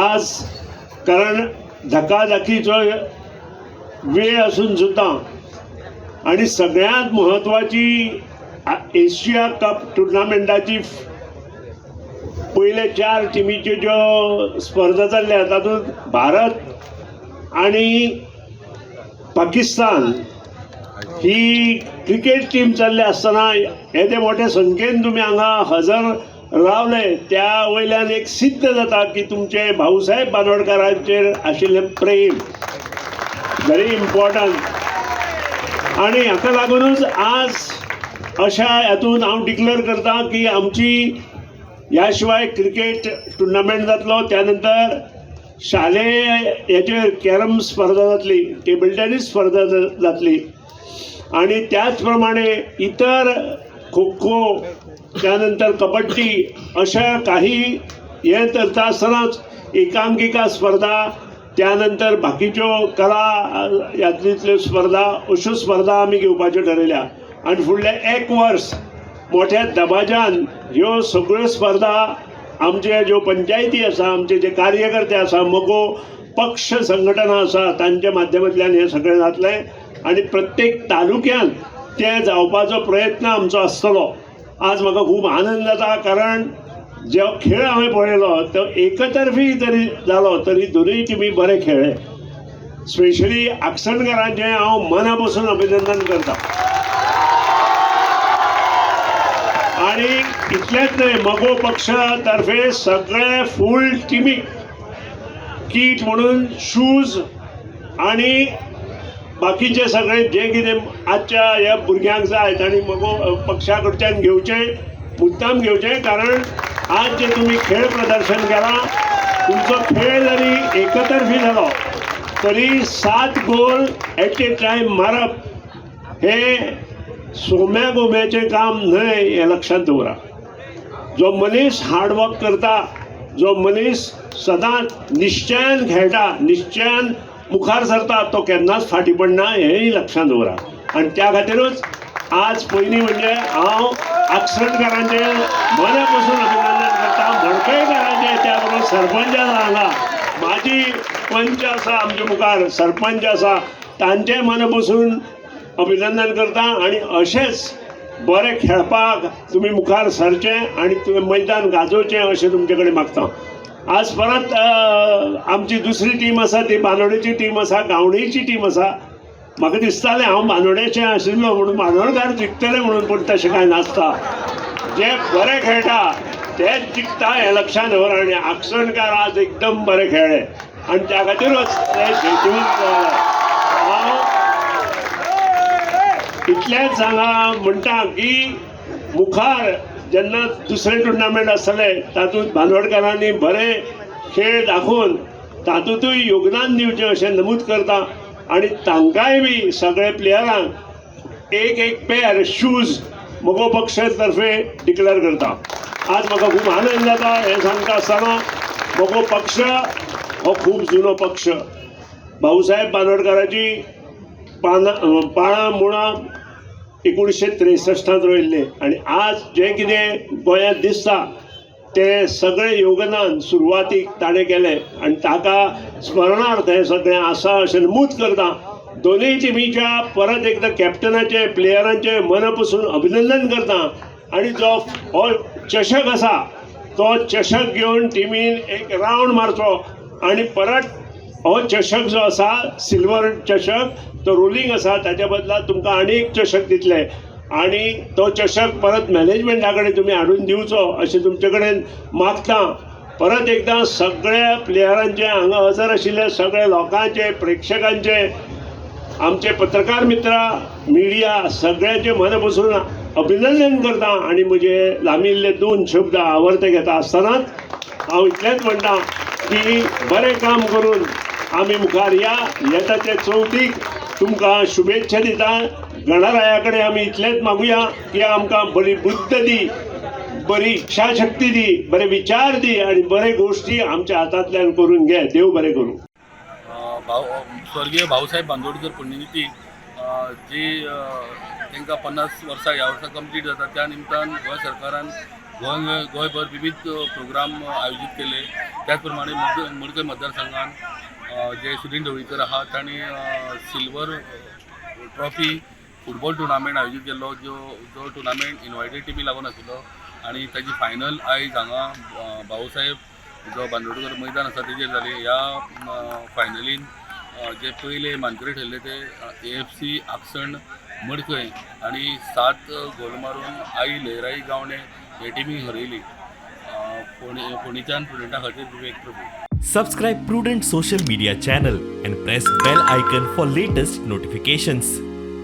आज कारण धकाधकीचो वेळ आसून सुद्दां आनी सगळ्यांत म्हत्वाची एशिया कप टुर्नामेंटाची पयले 4 टिमीच्यो ज्यो स्पर्धा चल्ल्या तातूंत भारत आनी पाकिस्तान ही क्रिकेट टीम चल्ल्या आसतना येदे मोठे संख्येन तुमी हांगा हजर रावले त्या वयल्यान एक सिद्ध जाता की तुमचे भाऊसाहेब बांदोडकारांचेर आशिल्लें प्रेम व्हेरी इम्पॉर्टंट. आनी हाका लागुनूच आज अशा हातूंत हांव डिक्लेअर करता की आमची ह्या शिवाय क्रिकेट टुर्नामेंट जातलो, त्या नंतर शालेय हेचेर कॅरम स्पर्धा जातली, टेबल टेनीस स्पर्धा जातली आनी त्याच प्रमाणे इतर खो खो, त्यानंतर कबड्डी अशा काही हे करता आसतनाच एकांकिका स्पर्धा, त्यानंतर बाकीच्यो कला ह्यातल्यो स्पर्धा, अश्यो स्पर्धा आमी घेवपाच्यो ठरयल्या. आनी फुडलें एक वर्स मोठ्या दबाज्यान ह्यो सगळ्यो स्पर्धा आमचे ज्यो पंचायती आसा, आमचे जे कार्यकर्ते आसा, मगो पक्ष संघटना आसा तांच्या माध्यमांतल्यान हें सगळें जातलें आनी प्रत्येक तालुक्यान तें जावपाचो प्रयत्न आमचो आसतलो. आज म्हाका खूब आनंद जाता कारण जो खेळ हांवें पळयलो तो एकतर्फी तरी जालो तरी दोनूय टिमी बरे खेळ्ळे. स्पेशली आक्सणकारांचें हांव मना पसून अभिनंदन करता. आनी इतलेंच न्हय, मगो पक्षा तर्फे सगळे फूल टिमीक कीट म्हणून शूज आनी बाकीचे सगळे जे कितें आजच्या ह्या भुरग्यांक जाय तांणी मगो पक्षा कडच्यान घेवचें, मुद्दाम घेवचें. कारण आज जे तुमी खेळ प्रदर्शन केलां, तुमचो खेळ जरी एकतर्फी जालो तरी 7 गोल एट ए टायम मारप हें सोम्या गोम्याचें काम न्हय हें लक्षांत दवरा. जो मनीस हार्डवर्क करता, जो मनीस सदांच निश्चयान खेळटा, निश्चयान मुखार सरता, तो केन्नाच फाटीं पडना हेंय लक्षांत दवरा. आनी त्या खातीरूच आज पयलीं म्हणजे हांव आक्सणकारांचें मना पसून अभिनंदन करता, मडकयकारांचें, त्या बरोबर सरपंच आसा हांगा, म्हाजी पंच आसा आमच्या मुखार, सरपंच आसा, तांचें मना पसून अभिनंदन करता. आनी अशेंच बरें खेळपाक तुमी मुखार सरचें आनी तुमी मैदान गाजोवचें अशें तुमचे कडेन मागता. आज परत आमची दुसरी टीम आसा ती बांदोडेची टीम आसा, गावणेची टीम आसा. म्हाका दिसतालें हांव बांदोडेचें आशिल्लो म्हणून बांदोडकार जिखतले म्हणून, पूण तशें कांय नासता. जे बरे खेळटा तेच जिखता हें लक्षांत दवर. आनी आक्सणकार आज एकदम बरे खेळ्ळे आनी त्या खातीरूच ते जैतिवंत जाले. हांव इतलेंच हांगा म्हणटा की मुखार जेन्ना दुसरे टुर्नामेंट आसतले तातूंत बांदोडकारांनी बरे खेळ दाखोवन तातूंतूय योगदान दिवचें अशें नमूद करता. आनी तांकांय बी सगळे प्लेयरांक एक एक पेर शूज मगो पक्ष तर्फे डिक्लेअर करता. आज म्हाका खूब आनंद जाता हें सांगता आसतना मगो पक्ष हो खूब जुनो पक्ष. भाऊसाहेब बांदोडकाराची पाळां मुळां 1963 रोयल्ले आनी आज जें कितें गोंयांत दिसता तें सगळें योगदान सुरवातीक ताणें केलें आनी ताका स्मरणार्थ हें सगळें आसा अशें नमूद करता. दोनूय टिमीच्या परत एकदां कॅप्टनाचें, प्लेयरांचें मना पसून अभिनंदन करता. आनी जो हो चषक आसा तो चषक घेवन टिमीन एक रावंड मारचो आनी परत हो चषक जो आसा सिल्वर चषक तो रोलिंग आसा ताच्या बदला तुमकां आनी एक चषक दितले आनी तो चषक परत मॅनेजमेंटा कडेन तुमी हाडून दिवचो अशें तुमचे कडेन मागता. परत एकदां सगळ्या प्लेयरांचे, हांगा हजर आशिल्ल्या सगळ्या लोकांचे, प्रेक्षकांचे, आमचे पत्रकार मित्र, मिडिया सगळ्यांचे मना पसून अभिनंदन करता. आनी म्हजे लांबिल्ले 2 शब्द आवर्ते घेता आसतनाच हांव इतलेंच म्हणटा की बरें काम करून आमी मुखार या. येता ते चवथीक तुमकां शुभेच्छा दिता. गणराया कडेन आमी इतलेंच मागुया की आमकां बरी बुद्द दी, बरी इच्छाशक्ती दी, बरे विचार दी आनी बरे गोश्टी आमच्या हातांतल्यान करून घे. देव बरें करूं. स्वर्गीय भाऊसाहेब बांदोडकर पुण्यतिथी जी तांकां 50 वर्सां ह्या वर्सा कंप्लीट जाता, त्या निमतान गोंय सरकारान गोंय गोंयभर विविध प्रोग्राम आयोजीत केले. त्याच प्रमाणे मडकय मतदारसंघात जे सुनील ढवळीकर आहा तांणी सिल्वर ट्रॉफी फुटबॉल टुर्नामेंट आयोजीत केल्लो, जो जो टुर्नामेंट इनवायटेड टिमी लागून आशिल्लो आनी ताजी फायनल आयज हांगा भाऊसाहेब जो बांदोडकर मैदान आसा तेजेर जाली. ह्या फायनलीन जे पयले मानकरी ठरले ते एएफसी आकसण मडकय आनी 7 गोल मारून आई लयराई गावणे हे टिमीक हरयली. फोंडेच्यान प्रुडंटा खातीर विवेक Prabhu. Subscribe Prudent Social Media channel and press bell icon for latest notifications.